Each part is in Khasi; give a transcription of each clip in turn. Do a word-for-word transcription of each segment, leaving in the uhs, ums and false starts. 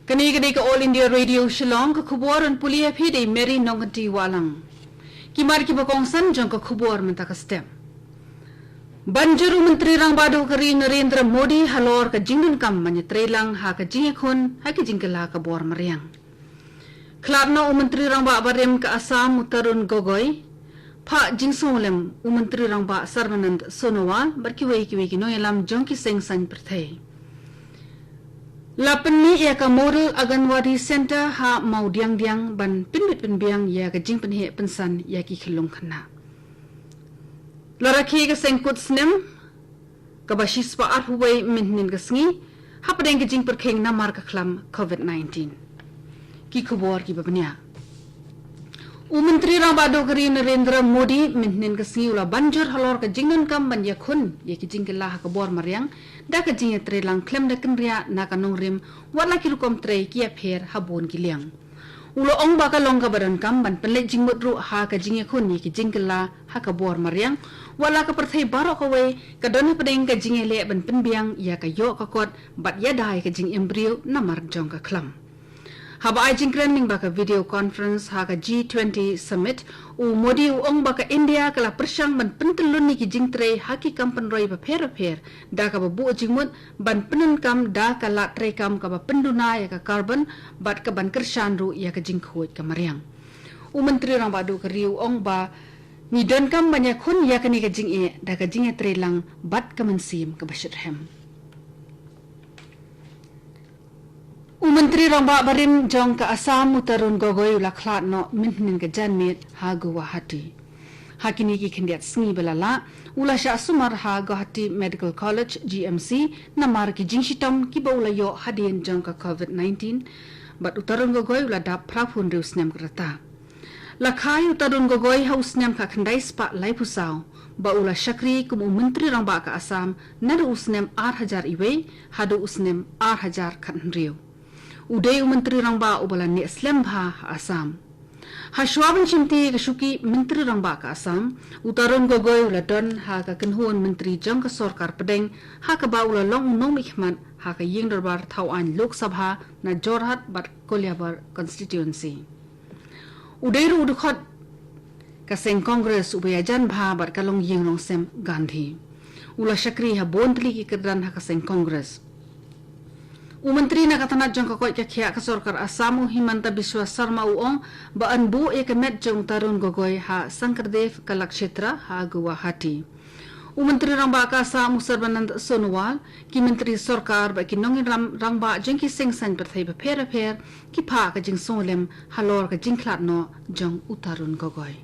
Kane ka dei ka All India Radio Shillong, ka khubor ban pule ïa phi da i Mary Nongkynti Wahlang. Ki mat kiba kongsan jong ka khubor mynta ka step. Ban jur u Myntri Rangbah Duh ka ri Narendra Modi halor ka jingdonkam ban ïatreilang ha ka jingïakhun ha ka jingkylla ka bor mariang. Khlad noh u Myntri Rangbah barim ka Assam u Tarun Gogoi. Phah jingsngewlem u Myntri Rangbah Sarbanand Sonowal bad kiwei kiwei ki nongïalam jong ki seng saiñ pyrthei. La pynmih ïa ka Model Anganwadi Centre ha Mawdiangdiang ban pynbit pynbiang ïa ka jingpynheh pynsan ïa ki khyllung khynnah. La rakhe ka seng kut snem kaba shispah arphew wei mynhynnin ka sngi hapdeng ka jingpyrkhing namar ka khlam covid nineteen. Ki khubor kiba bniah. U Myntri Rangbah Duh ka ri Narendra Modi mynhynnin ka sngi u la ban jur halor ka jingdonkam ban ïakhun ïa ki jingkylla ha ka bor mariang da ka jingïatreilang khlem da kynriah na ka nongrim wat la ki rukom trei ki ïapher ha bun ki liang. U la ong ba ka long kaba donkam ban pynleit jingmut ruh ha ka jingïakhun ïa ki jingkylla ha ka bor mariang, wat la ka pyrthei baroh kawei ka don hapdeng ka jingïaleh ban pynbiang ïa ka ïoh ka kot bad ïada ïa ka jingim briew namar jong ka khlam. Haba ai jingkren lyngba ka video conference ha ka G twenty Summit, u Modi u ong ba ka India ka la pyrshang ban pyntyllun ïa ki jingtrei ha ki kam pynroi bapher bapher da kaba buh jingmut ban pyndonkam da ka lad treikam kaba pynduna ïa ka carbon bad kaban kyrshan ruh ïa ka jingkhuid ka mariang. U Myntri Rangbah Duh ka ri u ong ba ngi donkam ban ïakhun ïa kane ka jingeh da ka jingïatreilang bad ka mynsiem kaba shitrhem. U Myntri Rangbah barim jong ka Assam u Tarun Gogoi u la khlad noh mynhynnin ka janmiet ha Guwahati. Ha kine ki khyndiat sngi ba la lah u la shah sumar ha Guwahati Medical College, G M C, namar ki jingshitom kiba u la ïoh hadien jong ka covid nineteen. Bad u Tarun Gogoi u la dap phra phew hynriew snem ka rta. La kha ïa u Tarun Gogoi ha u snem khatkhyndai spah laiphew saw ba u la shakri kum u Myntri Rangbah ka Assam naduh u snem ar hajar wei haduh u snem ar hajar khathynriew. U dei u Myntri Rangbah uba la neh slem bha ha Assam. Hashwa ban shimti ka shuki Myntri Rangbah ka Assam, u Tarun Gogoi u la don ha ka kynhun myntri jong ka sorkar pdeng ha kaba u la long u nongmihkhmat ha ka ïing dorbar thaw aiñ Lok Sabha na Jorhat bad Koliabar constituency. U dei ruh u dkhot ka seng Congress uba ïajan bha bad ka longïing longsem Gandhi. U la shakri ha bun tylli ki kyrdan ha ka seng Congress. U Myntri na ka tnat jong ka koit ka khiah ka sorkar Assam u Himanta Biswa Sarma u ong ba yn buh ïa ka met jong u Tarun Gogoi ha Sankardev Kalakshetra ha Guwahati. U Myntri Rangbah ka Assam u Sarbanand Sonowal, ki Myntri Sorkar bad ki nongïalam rangbah jong ki seng saiñ pyrthei bapher bapher ki phah ka jingsngewlem halor ka jingkhlad noh jong u Tarun Gogoi.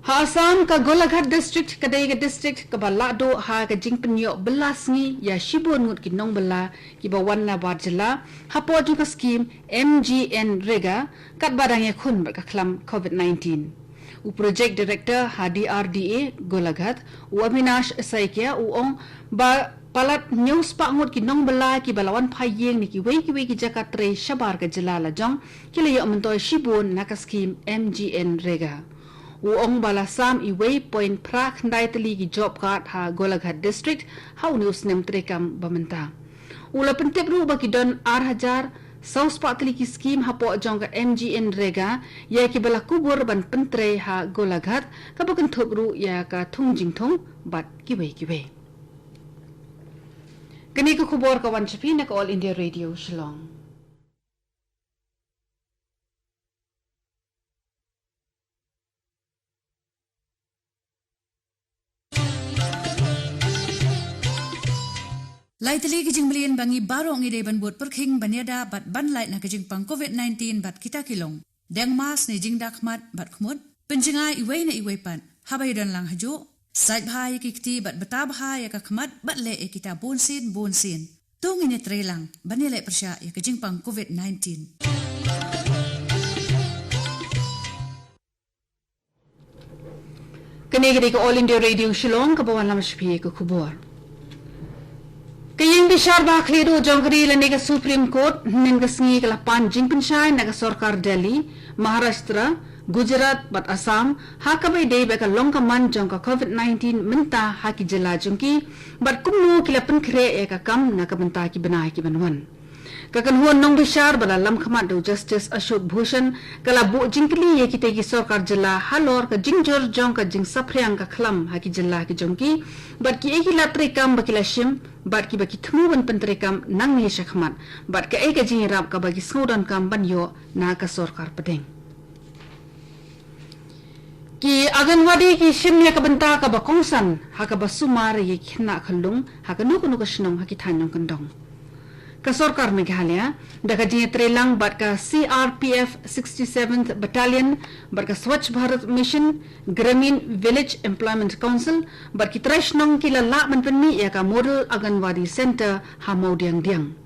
Ha Assam ka Golaghat District ka dei ka district kaba lah duh ha ka jingpynïoh bylla sngi ïa shibun ngut ki nongbylla kiba wan na bar jylla hapoh jong ka skhim M G N Rega katba dang ïakhun bad ka khlam covid nineteen. U Project Director ha D R D A Golaghat, u Avinash Saikia u ong ba palat hynñiew spah ngut ki nongbylla kiba la wan phai ïing na kiwei kiwei ki jaka trei shabar ka jylla la jong ki la ïoh myntoi shibun na ka skhim M G N Rega. U ong ba la sam iwei point phra khyndai tylli ki job card ha Golaghat District ha une u snem treikam ba mynta. U la pyntip ruh ba ki don ar hajar saw spah tylli ki skhim hapoh jong ka M G N Rega ïa kiba la kubur ban pyntrei ha Golaghat kaba kynthup ruh ïa ka thung jingthung bad kiwei kiwei. Kane ka khubor ka wan sha phi na ka All India Radio Shillong. Lai tylli ki jingmlien ba ngi baroh ngi dei ban bud pyrkhing ban ïada bad ban lait na ka jingpang covid nineteen bad kita ki long: deng mask ne jingda khmat bad khmut, pynjngai iwei na iwei pat haba ïadon lang hajuh, sait bha ïa ki kti bad bta bha ïa ka khmat bad leh ïa kita bunsien bunsien. To ngin ïatrei lang ban ïaleh pyrshah ïa ka jingpang covid nineteen. Kane ka dei ka All India Radio Shillong kaba wanlam sha phi ka khubor. Ka ïing bishar ba khlieh duh jong ka ri lane ka Supreme Court hynnin ka sngi ka la pan jingpynshai na ka sorkar Delhi, Maharashtra, Gujarat bad Assam ha kaba ïadei bad ka long ka man jong ka covid nineteen mynta ha ki jylla jong ki bad kumno ki la pynkhreh ïa ka kam na ka bynta ki bnai ki ban wan. Ka kynhun nongbishar ba la lamkhmat da u Justice Ashok Bhushan ka la buh jingkylli ïa kitei ki sorkar jylla halor ka jingjur jong ka jingsaphriang ka khlam ha ki jylla ki jong ki, bad kiei ki lad treikam ba ki la shim, bad kiba ki thmu ban pyntreikam nangne shakhmat, bad kaei ka jingïarap kaba ki sngewdonkam ban ïoh na ka sorkar pdeng. Ki Anganwadi ki shim ïa ka bynta kaba kongsan ha kaba sumar ïa ki khynnah khyllung ha kano kano ka shnong ha ki thaiñ nongkyndong. Ka sorkar Meghalaya da ka jingïatreilang bad ka C R P F sixty-seventh Battalion bad ka Swachh Bharat Mission, Gramin Village Employment Council bad ki trai shnong ki la lah ban pynmih ïa ka Model Anganwadi Centre ha Mawdiangdiang.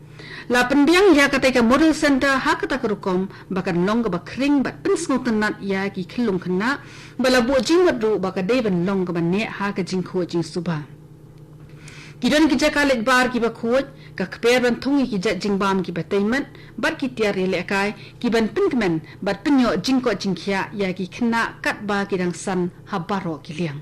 La pynbiang ïa katei ka Model Centre ha kata ka rukom ba kan long kaba khring bad pynsngewtynnat ïa ki khyllung khynnah, ba la buh jingmut ruh ba ka dei ban long kaba neh ha ka jingkhuid jingsuba. Ki don ki jaka leit bar kiba khuid, ka kper ban thung ïa ki jait jingbam kiba tei met bad ki tiar ïalehkai ki ban pynkmen bad pynïoh jingkoit jingkhiah ïa ki khynnah katba ki dang san ha baroh ki liang.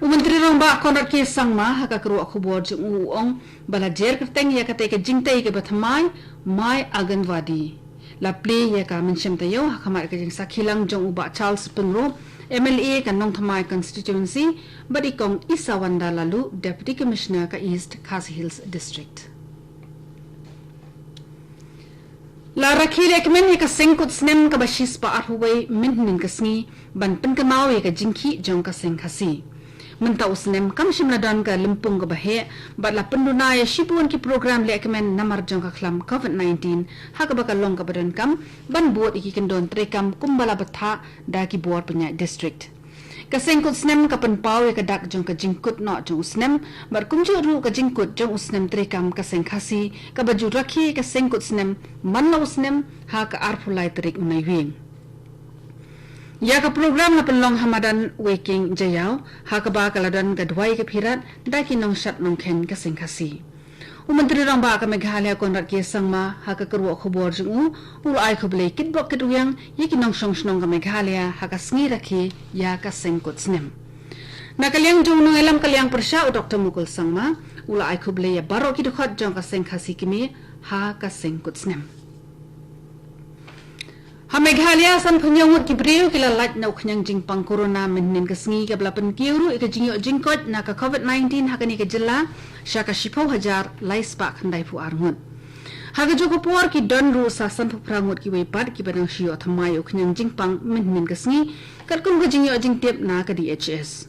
U Myntri Rangbah Conrad K Sangma ha ka kyrwoh khubor jong u u ong ba la jer kyrteng ïa katei ka jingtei kaba thymmai Mai Anganwadi. La plie ïa ka mynshem taïew ha khmat ka jingsakhi lang jong u Bah Charles Pyngrope, M L A ka Nongthymmai Constituency, bad i Kong Isawanda Laloo, Deputy Commissioner ka East Khasi Hills District. La rakhe lehkmen ïa ka seng kut snem kaba shispah arphew wei mynhynnin ka sngi ban pynkynmaw ïa ka jingkhih jong ka seng Khasi. Mynta u snem kam shym la don ka lympung kaba heh bad la pynduna ïa shibun ki program lehkmen namar jong ka khlam covid nineteen, ha kaba ka long kaba donkam ban bud ïa ki kyndon treikam kumba la bthah da ki bor pynïaid district. Ka seng kut snem ka pynpaw ïa ka dak jong ka jingkut noh jong u snem bad kumjuh ruh ka jingkut jong u snem treikam ka seng Khasi kaba ju rakhe ïa ka seng kut snem man la u snem ha ka arphew lai tarik u Naiwieng. Ïa ka program la pynlong ha madan Weiking Jaïaw ha kaba ka la don ka duwai ka phirat da ki nongshad nongkhein ka seng Khasi. U Myntri Rangbah ka Meghalaya Conrad K Sangma ha ka kyrwoh khubor jong u u la ai khublei kitbok kitwiang ïa ki nongshong shnong ka Meghalaya ha ka sngi rakhe ïa ka seng kut snem. Na ka liang jong u nongïalam ka liang pyrshah u Doctor Mukul Sangma u la ai khublei ïa baroh ki dkhot jong ka seng Khasi kmie ha ka seng kut snem. Ha Meghalaya sanphew hynñiew ngut ki briew ki la lait na u khñiang jingpang corona mynhynnin ka sngi kaba la pynkiew ruh ïa ka jingïoh jingkoit na ka covid nineteen ha kane ka jylla sha ka shiphew hajar lai spah khyndai phew ar ngut. Ha kajuh ka por ki don ruh sa sanphew phra ngut kiwei pat kiba dang shu ïoh thymmai ïa u khñiang jingpang mynhynnin ka sngi katkum ka jingïoh jingtip na ka D H S.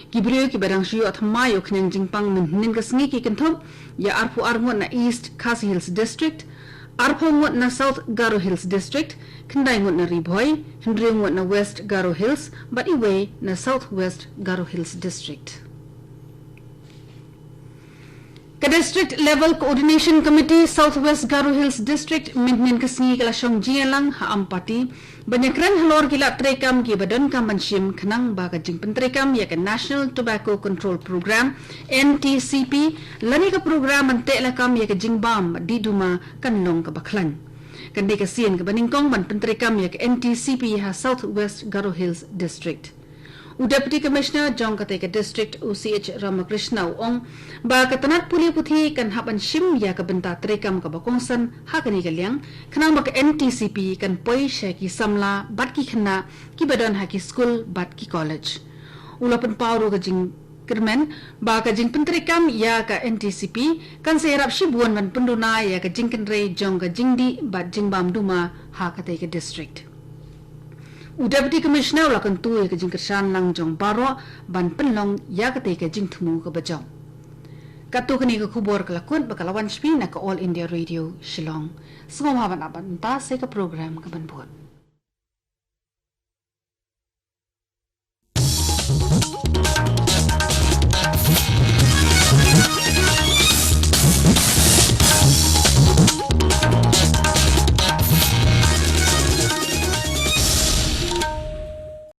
Ki briew kiba dang shu ïoh thymmai ïa u khñiang jingpang mynhynnin ka sngi ki kynthup ïa arphew ar ngut na East Khasi Hills District, arphew ngut na South Garo Hills District, khyndai ngut na Ri Bhoi, hynriew ngut na West Garo Hills bad iwei na South West Garo Hills District. Ka District Level Coordination Committee South West Garo Hills District mynhynnin ka sngi ka la shong jingïalang ha Ampati ban ïakren halor ki lad treikam kiba donkam ban shim khnang ba ka jingpyntreikam ïa ka National Tobacco Control Program, N T C P, lane ka program ban teh lakam ïa ka jingbam dih duma kan long kaba khlaiñ. Kan dei ka sien kaba nyngkong ban pyntreikam ïa ka N T C P ha South West Garo Hills District. U Deputy Commissioner jong katei ka district u C H Ramakrishna u ong ba ka tnat pule puthi kan hap ban shim ïa ka bynta treikam kaba kongsan ha kane ka liang khnang ba ka N T C P kan poi sha ki samla bad ki khynnah kiba don ha ki skul bad ki college. U la pynpaw ruh ka jingkyrmen ba ka jingpyntreikam ïa ka N T C P kan sa ïarap shibun ban pynduna ïa ka jingkynrei jong ka jingdih bad jingbam duma ha katei ka district. U Deputy Commissioner u la kyntu ïa ka jingkyrshan lang jong baroh ban pynlong ïa katei ka jingthmu kaba jop. Katto katne ka khubor ka la kut bad ka la wan sha phi na ka All India Radio Shillong. Sngewbha ban ap bad mynta sa ka program kaban bud.